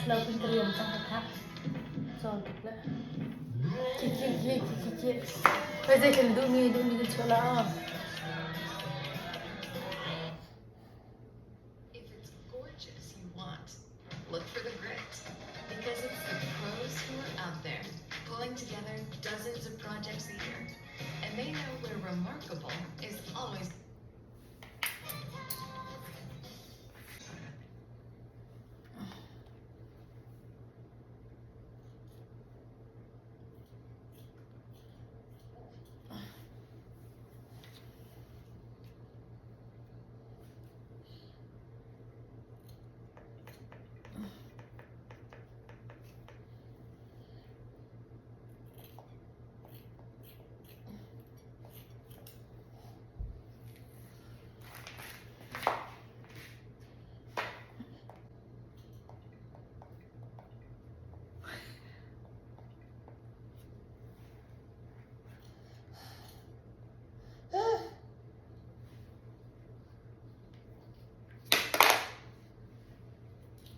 si lo pin ka riam cang ka kha. Cawl tuk le. Khi khi khi khi khi khi. Hoi zei kan duhmi duhmi na chuah la. If it's gorgeous you want, look for the grit. Because it's the pros who are out there, pulling together dozens of projects a year. And they know where remarkable is always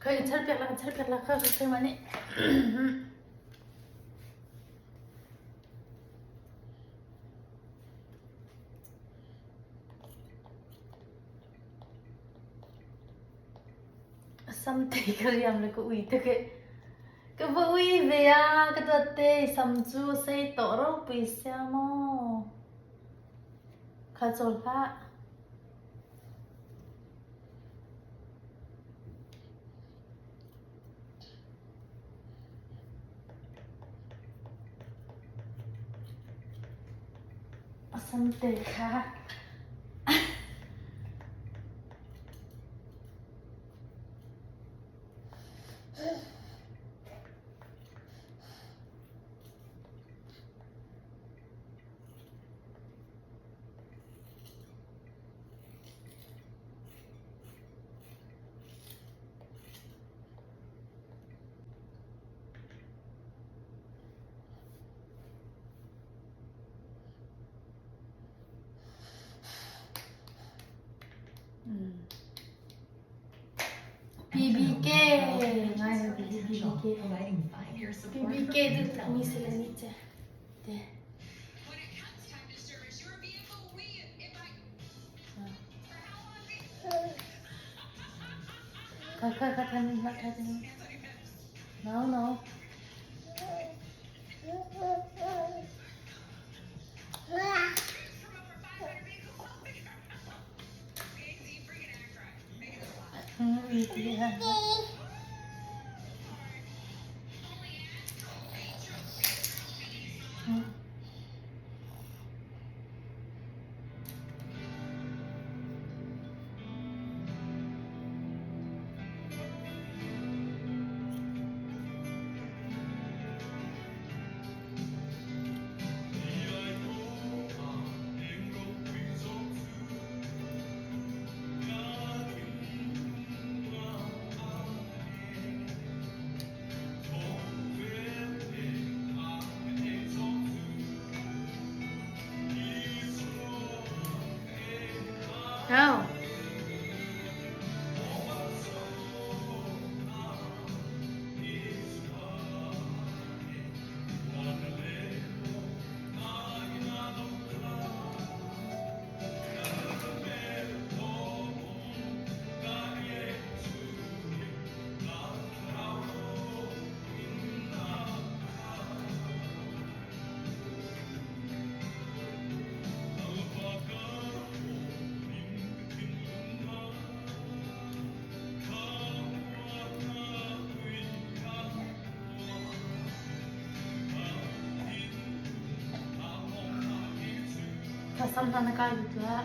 Khoi in char piak la, char piak la kha ka keimah nih. Sam te ka riam le ka ui te ke. Ka va ui ve a, ka dawt te sam cu sei tawh ropui sia maw. Kha cawl hlah. A sam te kha. PBK ngai PBK PBK tu mi se le ni che te Kha kha kha than kha than No no. No. Sam hna na kai tuah.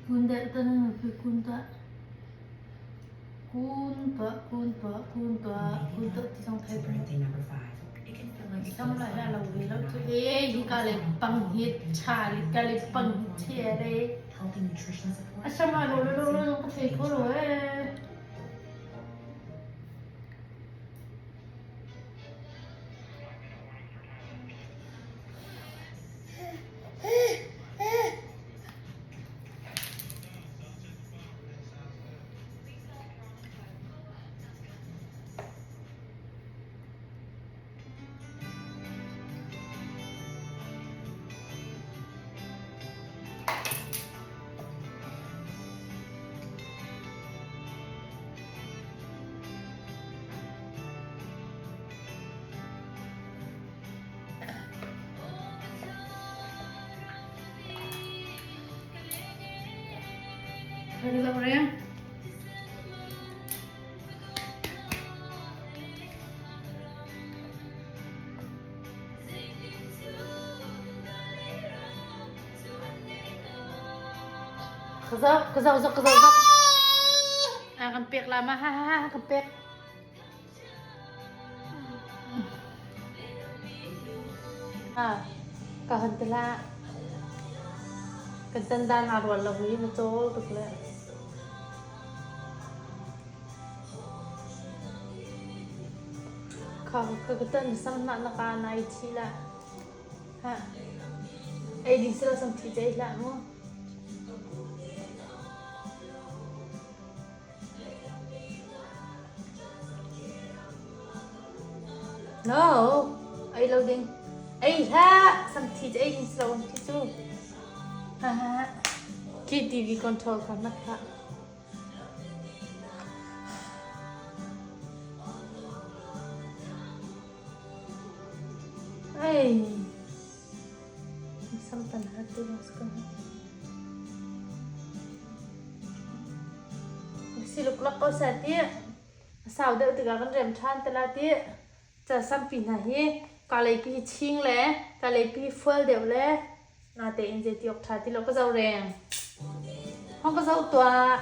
Kun deuh ta na nupi kun tuah. Kun tuah, kun tuah, kun tuah, kun tuah ti zong thei Sam lai ha lo ve lo cu e hi ka le pang hi tha le ka le pang hi chia le. A sam a lo lo lo lo ka thei kho lo e. Ka zoh, ka zoh, ka zoh, zoh. A kan pek la ma ha ha ha kan pek. Ka hon ti hlah. Kan tan dan aa rual lo i na cawl tuk le. Kha ka ka tan sam hna na ka nai thi lah. Ha. Ei ding silo sam thi che hlah mu. No, ei lo ding. Ei hlah, samthi cu ei ding si lo thi cu. Ha ha. Khi TV control kha mat hlah. Ei. Sam tan hat te ding si ko. Si luklak ko seh ti. A sau deuh tikah kan rem ṭhan te la ti. Ca sampi hna hi kaleipi hi ching le kaleipi hi fual deuh le natein zei ti awk ṭha ti lo ka zoh reng. Hong ka zoh tuah.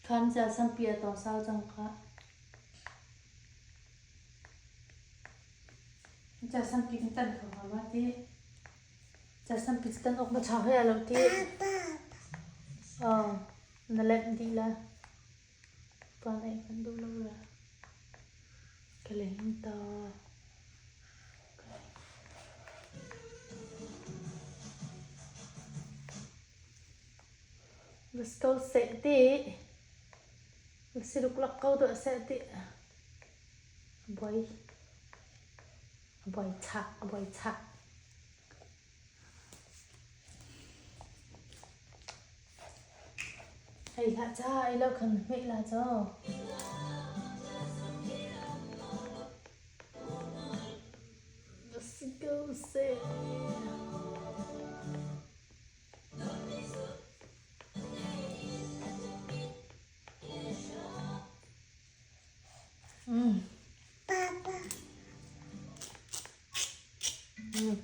Khan ca sampi a tong sau cang kha. Ca sampi kan tan kho hnga ma ti. Ca sampi cu tan awk na ṭha hoi lo ti. Oh, na lemh dih la. Puan ei kan duh lo la. Ka leng ta. Let's go seh ti. Si luklak ko tuah seh ti. Buai. Buai chak, buai chak. Ei hlah ca, ei lo khan hmeh la caw. Let's go seh.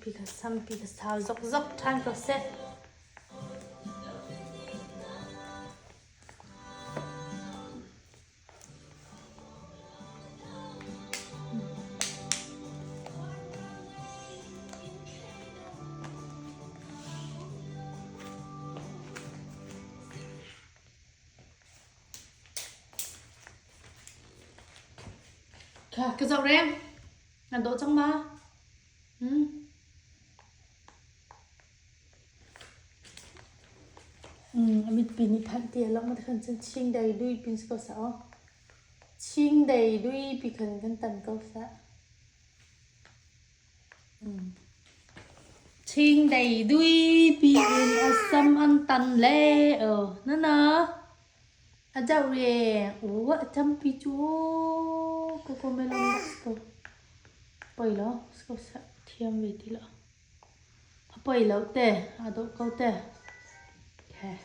Pi ka sam pi ka sau zokzok ṭhan ko seh. Ka zoh reng. Na dawh cang ma? Hmm? A mitpi nih phanh ti a lang khan cun ching dei dui pin si ko sah aw. Ching dei dui pi khan kan tan ko sah. Ching dei dui pi in a sam an tan le oh na na a deuh re u a tampi cu cocomelon bak si ko. Poi lo si ko sah thiam ve ti lo. A poi lo te, aa dawh ko te. Okay.